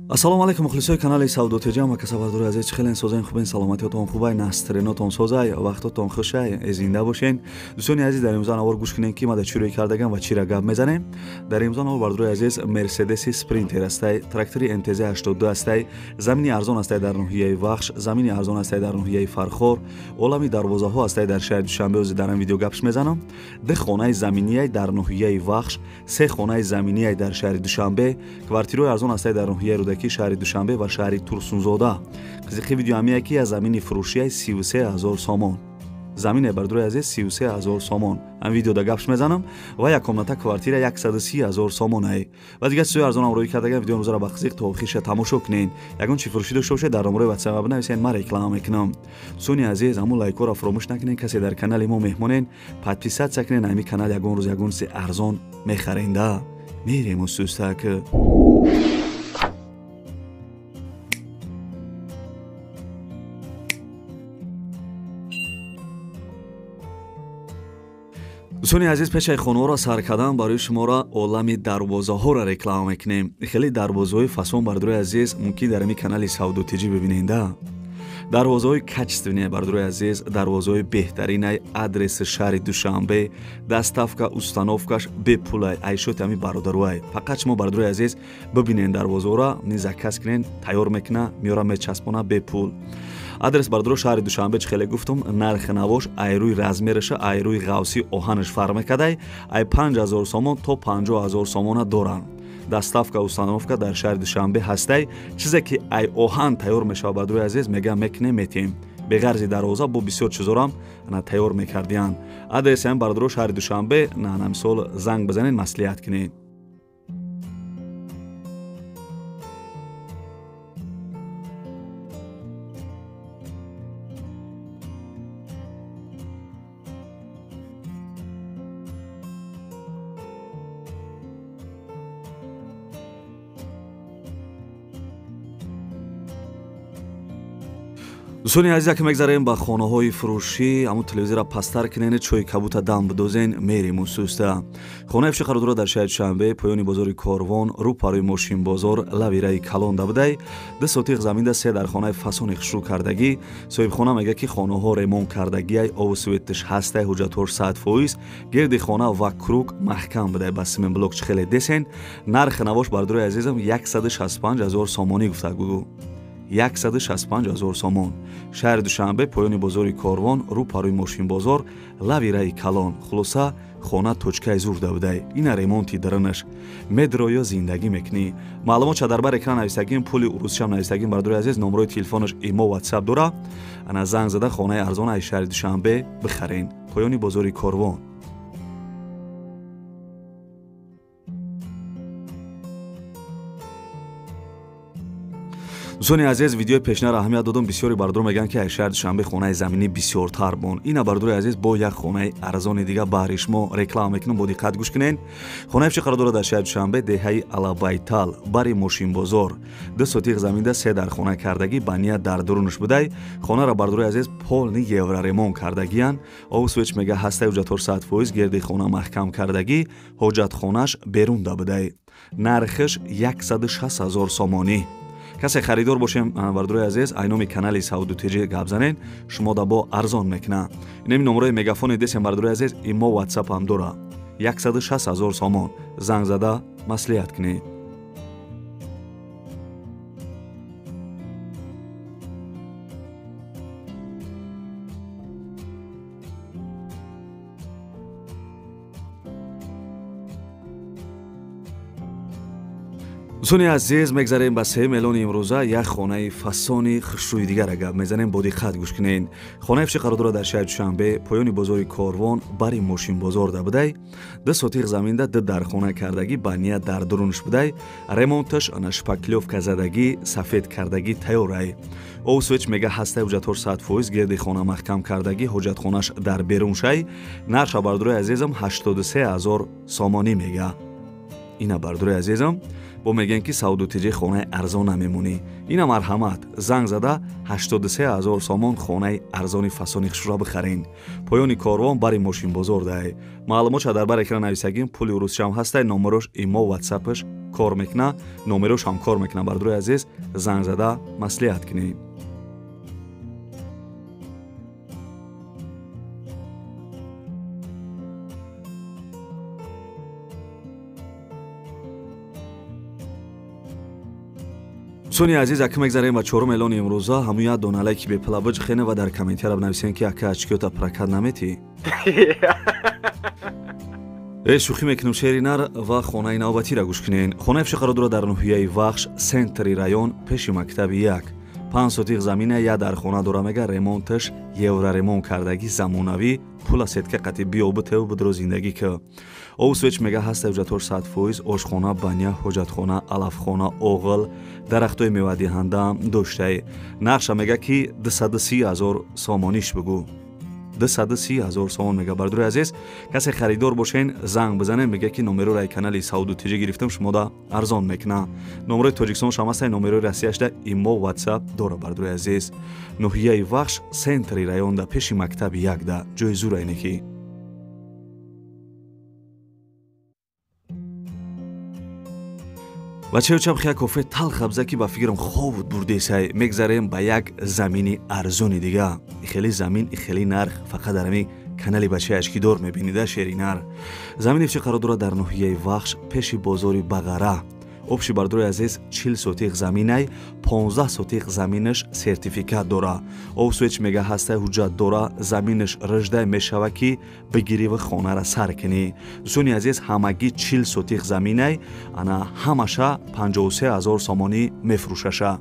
Ассалому алайкум мухлисои канали Савдо ТЖ, ма касабардори азиз, хелен созен, хубен, саломатиятон хубай, настренотон созай, вақтотон хушай, зинда бошен. Дӯстони азиз, дар имрӯза навор гӯш кунем, ки ма дар чӣ рӯй кардагам ва чиро гап мезанем. Дар имрӯза навор, бардори азиз, Мерседеси Спринтер астай, трактори МТЗ 82 астай, замини арзон астай дар ноҳияи Вахш, замини арзон астай дар ноҳияи Фархор, олами дарвозаҳо астай дар шаҳри Душанбе. Ози дар ин видео гапш мезанам. Ду хонаи заминияй дар ноҳияи Вахш, се хонаи заминияй дар шаҳри Душанбе, квартираҳои арзон астай дар ноҳияи Рӯдакӣ, шаҳри Душанбе ва шаҳри Турсунзода. Қизиқи видео ҳамия, ки аз замини фурӯшияй 33 ҳазор сомон. Замине, бардори азиз, 33 ҳазор сомон. Ҳам видеода гапш мезанам ва як комната квартира 130 ҳазор сомонае. Ва дигар чизои арзонам рӯй кардагам. Видео рӯзаро ба қизиқ то охирша тамошо кунед. Ягон чи фурӯшӣ дошта бошед, дар номерои WhatsApp бинависед, ман реклама мекунам. Дӯстони азиз, ҳамун лайкҳоро фаромӯш накунед. Касе дар канали мо меҳмонен, подписаться кунед. Ҳамин канал ягон рӯз ягон чизи арзон мехаренда. Мерем устустак. Дӯстони азиз, пешаи хонаҳоро сар кардан барои шуморо олами дарвозаҳоро реклама мекунем. Хеле дарвозаҳои фасон, бардорои азиз, мумкин дар ҳамин канали Савдо ТЖ бибиненда. Дарвозаҳои качественные, бардорои азиз, дарвозаҳои беҳтаринай. Адреси шаҳри Душанбе, доставка, установкаш бепулай, айшоти ҳамин бародаруай. Фақат шумо, бардорои азиз, бибинен дарвозаҳоро, ни заказ кунен, тайёр мекуна, меёра, мечаспона бепул. Адрес, бардоро, шаҳри Душанбе. Чӣ хеле гуфтум, нархи навош айрӯи размераша, айрӯи ғавси оҳанаш фарқ мекардай. Ай 5000 сомон то 50 000 сомона доранд. Доставка, установка дар шаҳри Душанбе ҳастай. Чизе ки ай оҳан тайёр мешавад, бардорои азиз, мегӯям, мекунем, метиҳем. Беғарзи дарвоза бо бисёр чизорам на тайёр мекардиянд. Адреси ҳам, бардоро, шаҳри Душанбе. На мисол занг бизанед, маслиҳат кунед. Дӯстони азиз, ки мегзарем ба хонаҳои фурӯшӣ, ҳамун телевизорро пасттар кунен, чойи кабута дам бидозен, мерем усуста. Хонаи фурӯшӣ қарор дорад дар шаҳри Душанбе, поёни бозори Корвон, рӯ парои мошинбозор, лави раи калон будай. 2 сотиқ заминда, се дар хонаи фасони хушрӯ кардагӣ. Соҳибхона мегӯяд, ки хонаҳо ремонт кардагиай, обу светиш ҳастай, ҳуҷҷатҳош 100%, гирди хона вокруг маҳкам будай ба цементблок, чӣ хеле десен. Нархи навош, бардорои азизам, 165 ҳазор сомонӣ гуфта гугу. 165 ҳазор сомон. Шаҳри Душанбе, поёни бозори Корвон, рӯ парои мошинбозор, лави раи калон. Хулоса, хона точкаи зурда будай. Ина ремонти даранаш. Медроё, зиндагӣ мекунӣ. Маълумотша дар бар экран нависагим, пули урусшам нависагим, бардори азиз, номерои телефонаш имо, WhatsApp дора. Ана занг зада хонаи арзон аз шаҳри Душанбе бихарен. Поёни бозори Корвон. Дӯстони азиз, видеои пешнаро аҳамият додам. Бисёри бардор мегӯянд, ки аз шаҳри Душанбе хонаи заминӣ бисёртар бон. Ина, бардори азиз, бо як хонаи арзони дига баҳри шумо реклама мекунам, бо диққат гӯш кунед. Хонаи фурӯшӣ қарор дорад дар шаҳри Душанбе, деҳаи Алабайтал, бари мошинбозор. 2 сотиқ заминда, се дар хона кардагӣ, ба ният дар дурунаш будай. Хонаро, бардори азиз, полный евроремонт кардагиянд. Обу свет мега ҳастаи, ҳуҷҷатҳош 100%, гирди хона маҳкам кардагӣ, ҳоҷатхонаш берунда будай. Нархаш 160 ҳазор сомонӣ. Касе харидор бошем, бардорои азиз, айноми канали Савдо ТЖ гап занед, шумо да бо арзон мекуна. Инами номерои мегафони десем, бардорои азиз, имо, WhatsApp ҳам дора. 160 ҳазор сомон. Занг зада маслиҳат кунед. Дӯстони азиз, мегзарем ба сеюм эълони имрӯза. Як хонаи фасони хушрӯи дигара гап мезанем, бо диққат гӯш кунед. Хонаи фурӯшӣ қарор дорад дар шаҳри Душанбе, поёни бозори Корвон, бари мошинбозор будай. 2 сотиқ заминда, ду дар хона кардагӣ, ба ният дар дурунаш будай. Ремонташ ана шпаклёвка задагӣ, сафед кардагӣ, тайёрай. Обу свет мега ҳастаи, ҳуҷҷатҳош 100%, гирди хона маҳкам кардагӣ, ҳоҷатхонаш дар берун шай. Нарша, бардорои азизам, 83 ҳазор сомонӣ мега. Ина, бардорои азизам, бо мегӯянд, ки Савдо ТЖ хонаи арзон намемонӣ. Ина марҳамат, занг зада 83 ҳазор сомон хонаи арзони фасони хушро бихарен. Поёни Корвон, бари мошинбозор дай. Маълумотша дар бар экран нависагим, пули урусшам ҳастай, номерош имо, ватсапаш кор мекуна, номерош ҳам кор мекуна. Бардорои азиз, занг зада маслиҳат кунед. Дӯстони азиз, ака мегзарем ба чорум эълони имрӯза. Ҳамун як дона лайки бепула биҷихена ва дар комментария бинависен, ки ака очкиёта прокат наметӣ. Шӯхӣ мекунем, шери нар. Ва хонаи навбатиро гӯш кунен. Хонаи фурӯшӣ қарор дорад дар ноҳияи Вахш, центри район, пеши мактаби 1. 5 сотиқ замина, як дар хона дора, мега ремонташ евроремонт кардагӣ, замонавӣ, пула сетка қати биё битеву бидро зиндагӣ ки. Обу свеч мега ҳаста, ҳуҷҷатҳош 100%, ошхона, баня, ҳоҷатхона, алафхона, оғил, дарахтҳои мевадиҳанда доштаи. Нархша мега ки 230 000 сомониш бигӯ. 230 000 сомон мега. Бардори азиз, касе харидор бошен, занг бизанем. Мега ки номероро ай канали Сауду ТЖ гирифтам, шумода арзон мекуна. Номерои Тоҷикистон шам ҳастай, номерои Россияшда имо, WhatsApp дора. Бардори азиз, ноҳияи Вахш, центри районда, пеши мактаби 1-да, ҷои зур айнеки. Бачаё, чабхи як кофе талх абза, ки ба фикрам хоб бурдесай. Мегзарем ба як замини арзони дига. Хеле замин, хеле нарх фақат дар ҳамин канали бачаи очкидор мебинида, шери нар. Замини фурӯшӣ қарор дорад дар ноҳияи Вахш, пеши бозори Бағара. Общий, бардори азиз, 40 сотиқ заминай, 15 сотиқ заминаш сертификат дора. Обсвеч мега ҳастай, ҳуҷҷат дора, заминаш рыждай мешава, ки бигирӣ ва хонара сар кунӣ. Дӯстони азиз, ҳамагӣ 40 сотиқ заминай, ана ҳамаша 53 000 сомонӣ мефурӯшаша.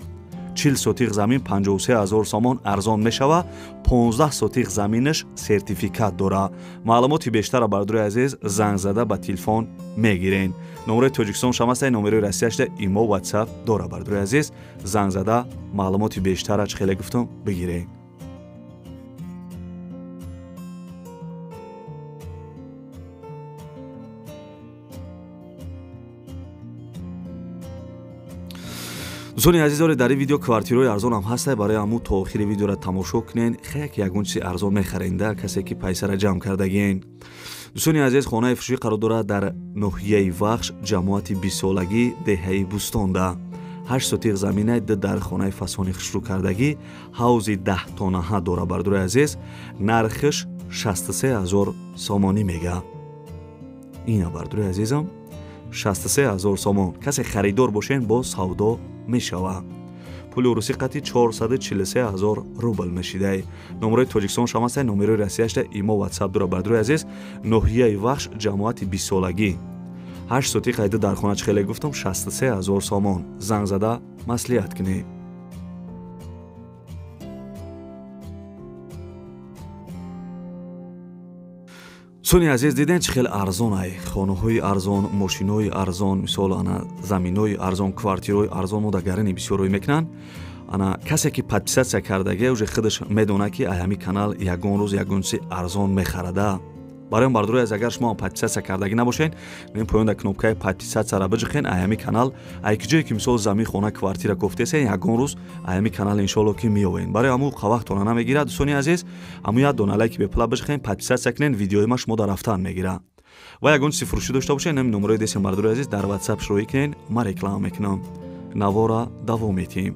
40 сотиқ замин 53 000 сомон арзон мешава, 15 сотиқ заминаш сертификат дора. Маълумоти бештара, бардори азиз, занг зада ба телефон мегирен. Номерои Тоҷикистон шам ҳастай, номерои Россияшда имо, WhatsApp дора. Бардори азиз, занг зада маълумоти бештара, чӣ хеле гуфтам, бигирен. Дӯстони азиз, оре дар ин видео квартираҳои арзон ҳам ҳастай, барои ҳамун то охири видеоро тамошо кунен, хек ягон чизи арзон мехаренда, касе ки пайсара ҷамъ кардагиен. Дӯстони азиз, хонаи фурӯшӣ қарор дорад дар ноҳияи Вахш, ҷамоати бистсолагӣ, деҳаи Бӯстонда. 8 сотиқ заминай, ду дар хонаи фасони хушрӯ кардагӣ, ҳавзи 10 тонаҳа дора. Бардори азиз, нархш 63 000 сомонӣ мега. Ина, бардори азизам, 63 000 сомон. Касе харидор бошен, боз савдо мешава. Пули урусӣ қати 443 000 рубл мешидай. Номерои Тоҷикистон шам ҳастай, номерои Россияшда имо, WhatsApp дора. Бардори азиз, ноҳияи Вахш, ҷамоати бистсолагӣ, 8 сотиқ айда дар хона, чӣ хеле гуфтам, 63 000 сомон. Занг зада маслиҳат кунед. Дӯстони азиз, диден чӣ хеле арзон ай? Хонаҳои арзон, мошинои арзон, мисол ана заминои арзон, квартираҳои арзон мо дар гарани бисёр рӯй мекунанд. Ана касе ки подписаться кардагия, уже худаш медонад, ки ай ҳамин канал ягон рӯз ягон чизи арзон мехарада. Барои он, бардорои азиз, агар шумо подписаться кардагӣ набошед, мен поён дар кнопкаи подписаться-ра биҷиқен. Ай ҳамин канал, ай ки ҷое ки мисол замин, хона, квартира кофтесен, ягон рӯз ай ҳамин канал иншоалло ки меёвен. Барои ҳамун вақтона намегирад, дӯстони азиз, ҳамун як дона лайки бепула биҷиқен, подписаться кунен, видеои ма шумо дар рафтан мегирад. Ва ягон чизи фурӯшӣ дошта бошед, ҳамин номерои десем, бардорои азиз, дар WhatsApp шурӯӣ кунен, ман реклама мекунам. Навора давом метиҳем.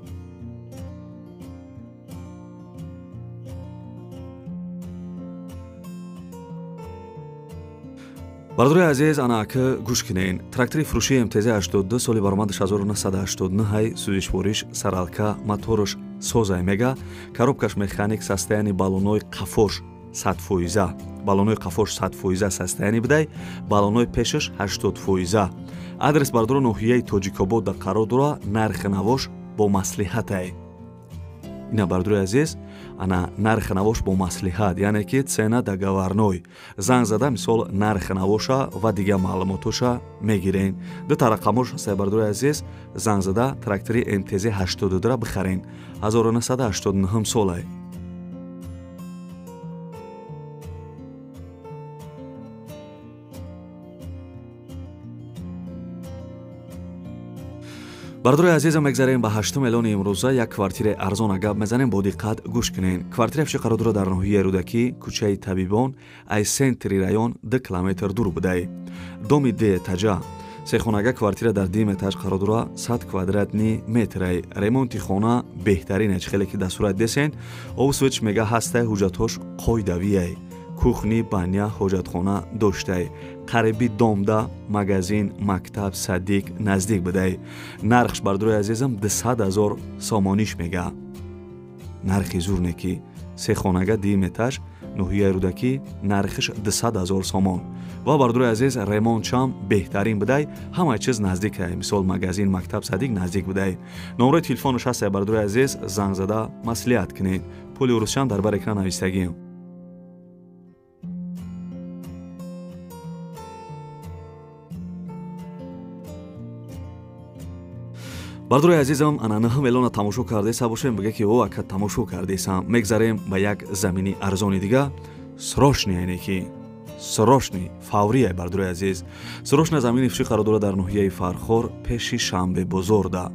Бардорои азиз, ана ака гӯш кунен. Трактори фурӯшии МТЗ 82, соли баромадаш 1989 ҳай, сӯзишвориш саралка, моторш созай мега, коробкаш механик, состояние баллонои қафош 100%, баллонои қафош 100% состояние бидай, баллонои пешаш 80%. Адрес, бардоро, ноҳияи Тоҷикобод да қарор дора, нархи навош бо маслиҳатай. Ина, бардори азиз, ана нархи навош бо маслиҳат, яъне ки цена договорной. Занг зада мисол нархи навоша ва дигар маълумотоша мегирен. Дута рақамош ҳастай, бардори азиз, занг зада трактори МТЗ 82-ра бихарен. 1989 солай. Бардорои азизам, мегзарем ба ҳаштум эълони имрӯза. Як квартираи арзона гап мезанем, бо диққат гӯш кунед. Квартира фурӯшӣ қарор дорад дар ноҳияи Рӯдакӣ, кӯчаи Табибон, ай центри район 2 километр дур будай. Доми ду этажа, Сехонага квартира дар дим этаж қарор дора, 100 квадратни метрай. Ремонти хона беҳтарин, чӣ хеле ки дар сурат десен. Обу свет мега ҳастай, ҳуҷҷатҳош қоидавиай. Кухни, баня, ҳоҷатхона доштай. Қариби домда магазин, мактаб, садик наздик будай. Нархш бардорои азизам 200 000 сомониш мега. Нархи зур неки. Сехонага дим этаж, ноҳияи Рӯдакӣ, нархиш 200 000 сомон. Ва бардорои азиз, ремонтшам беҳтарин будай, ҳама чиз наздикай, мисол магазин, мактаб, садик наздик будай. Номрои телефонаш ҳастай бардорои азиз, занг зада маслиҳат кунед. Пули урусшам дар бар экран навистагием. Бардорои азизам, ана 9 миллиона тамошо кардеса бошем, бига ки о ака тамошо кардесам. Мегзарем ба як замини арзони дига, срочный, яъне ки срочный, фаврия бардорои азиз. Срочна замини фурӯшӣ қарор дорад дар ноҳияи Фархор, пеши Шанбебозорда.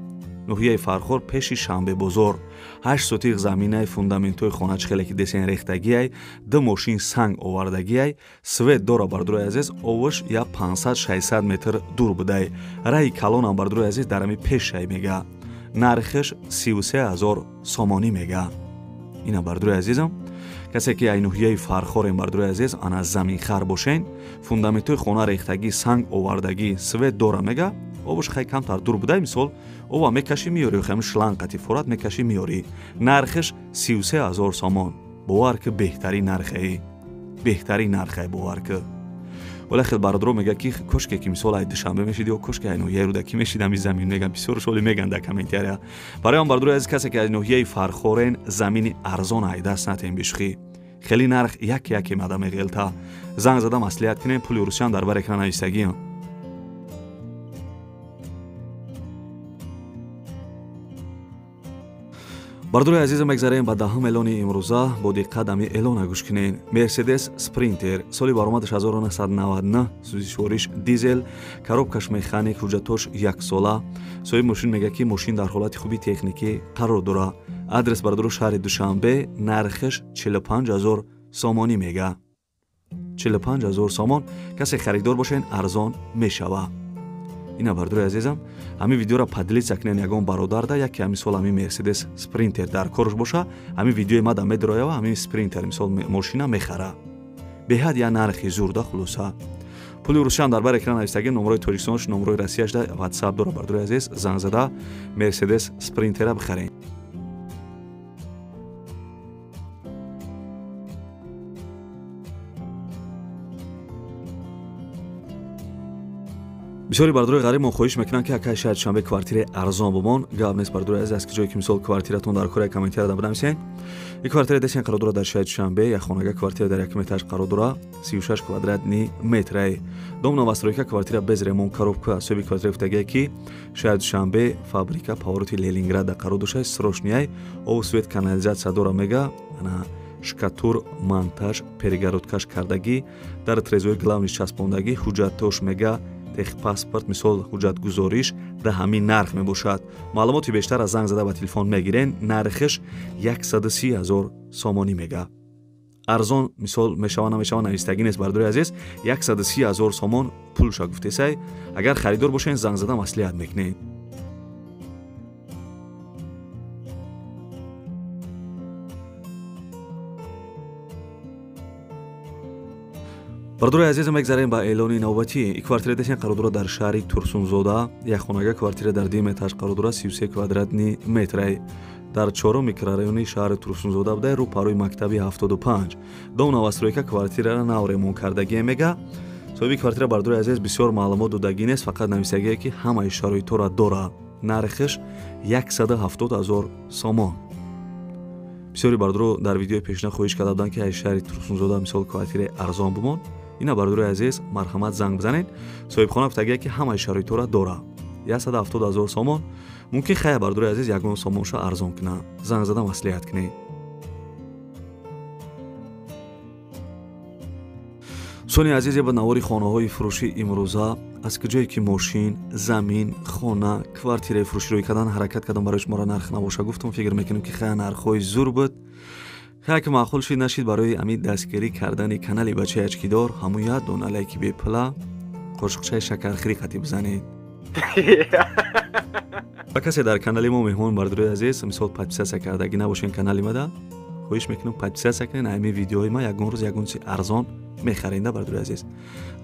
Ноҳияи Фархор, пеши Шанбебозор. 8 сотиқ заминаи фундаментҳои хона чӣ хеле ки десен рехтагиай, 2 мошин санг овардагиай, свет дора бардорои азиз, овош я 500-600 метр дур будай. Раи калонам бардорои азиз дар ами пешай мега. Нархиш 33 000 сомонӣ мега. Ина бардорои азизам, касе ки ай ноҳияи Фархорем бардорои азиз, ана заминхар бошен, фундаментҳои хона рехтагӣ, санг овардагӣ, свет дора мега. Обуш хай камтар дур будай, мисол ова мекашӣ меёрӣ, хами шланг қати фурат мекашӣ меёрӣ. Нархиш 33 000 сомон. Бовар ки беҳтарин нархе, беҳтарин нархе, бовар ки. Вале хел бародаро мега ки кошке ки мисол ай Душанбе мешиди ё кошке ай ноҳияи Рӯдакӣ мешид, ами замин меган, бисёр шоли меган дар комментария. Барои он бародарои азиз, касе ки аз ноҳияи Фархорен, замини арзон ай даст натем бишхӣ. Хеле нарх як яке мада меғелта. Занг зада маслиҳат кунем, пули урусшам дар бар экран навистагиам. Бардорои азизам, мегзарем ба 10 эълони имрӯза. Бо диққат ами эълона гӯш кунед. Мерседес Спринтер, соли баромадаш 1999, сӯзишвориш дизел, коробкаш механик, ҳуҷҷатҳош яксола. Соҳиби мошин мега ки мошин дар ҳолати хуби техникӣ қарор дора. Адрес бардоро шаҳри Душанбе, нархиш 45 000 сомонӣ мега. 45 000 сомон. Касе харидор бошен, арзон мешава. Ина бардорои азизам, ҳамин видеоро поделиться кунед ягон бародарда, яке ҳамин сол ҳамин Мерседес Спринтер дар корш боша, ҳамин видеои мада медроява, ҳамин Спринтер мисол мошина мехара. Беҳад я нархи зурда хулоса. Пули урусшам дар бар экран навистагӣ, номрои Тоҷикистонш, номрои Россияш да WhatsApp дора бардорои азиз, занг зада Мерседес Спринтера бихаред. Бисёри бардорои ғариб мо хоҳиш мекунанд ки акай шаҳри Душанбе квартираи арзон бумон. Гап нест бардорои азиз, аз ки ҷое ки мисол квартиратон дар кораи комментария бинависен. Ин квартира десен қарор дорад дар шаҳри Душанбе, як хонага квартира дар якум этаж қарор дорад, 36 квадратни метрай. Дом новостройка, квартира без ремонт, коробка. Соҳиби квартира гуфтагие ки шаҳри Душанбе, фабрика повороти Ленинграда қарор дошта, срочный, об, свет, канализатсия дора мега. Ана шкатур, монтаж, перегородкаш кардагӣ, дар трезои главный часпондагӣ, ҳуҷҷатош мега техпаспорт, мисол ҳуҷҷатгузориш да ҳамин нарх мебошад. Маълумоти бештар аз занг зада ба телефон мегирен. Нархиш 130 000 сомонӣ мега. Арзон мисол мешава намешава навистагӣ нест бардорои азиз. 130 000 сомон пулша гуфтесай. Агар харидор бошен, занг зада маслиҳат мекунед. Бардорои азизам, мегзарем ба эълони навбатӣ. Ин квартира десен қарор дорад дар шаҳри Турсунзода, як хонага квартира дар дим этаж қарор дорад, 33 квадратни метрай. Дар чорум микрорайони шаҳри Турсунзода буда, рӯ парои мактаби 75. Дом новостройка, квартирара нав ремонт кардагие мега. Соҳиби квартира бардорои азиз бисёр маълумот додагӣ нест, фақат нависагие ки ҳамаи шароитҳоро дора. Нархиш 170 000 сомон. Бисёри бардоро дар видеои пешина хоҳиш карда буданд ки аз шаҳри Турсунзода мисол квартираи арзон бумон. Ина бардорои азиз, марҳамат занг бизанед. Соҳибхона гуфтагие ки ҳамаи шароитҳоро дора. 170 000 сомон. Мумкин хая бардорои азиз ягон сомонша арзон кунад. Занг зада маслиҳат кунед. Дӯстони азиз, ба навори хонаҳои фурӯшӣ имрӯза аз куҷое ки мошин, замин, хона, квартираи фурӯшӣ рӯй кардан ҳаракат кардам барои шуморо нарх набоша гуфтам. Фикр мекунем ки хая нархҳои зур буд. Хая ки маъқул шид нашид, барои ами дастгирӣ кардани канали бачаи ачкидор ҳамун як дона лайки бепула Қошуқчаи шакархӯрӣ қатӣ бизанед. Ва касе дар канали мо меҳмон, бардорои азиз, мисол, подписаться кардагӣ набошен канали мада, хоҳиш мекунам, подписаться кунен. Ами видеои ма ягон рӯз ягон чизи арзон мехаренда, бардорои азиз.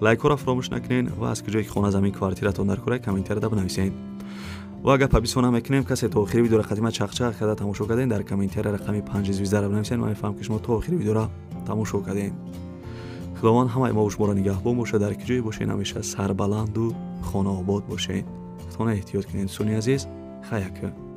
Лайкҳоро фаромӯш накунен ва аз куҷое ки хона, замин, квартиратон дар кора, комментарияда бинависен. Ва агар подписаться мекунем, касе то охири видеоро қатима чақчақ карда тамошо кардем, дар комментария рақами панҷ звездаро бинависен. Ман мефаҳмам, ки шумо то охири видеоро тамошо кардем. Худованд ҳамаи мо шуморо нигаҳбон бошад. Дар куҷое бошед, ҳамеша сарбаланду хонаобод бошед. Худтона эҳтиёт кунед, дӯстони азиз. Хаяка.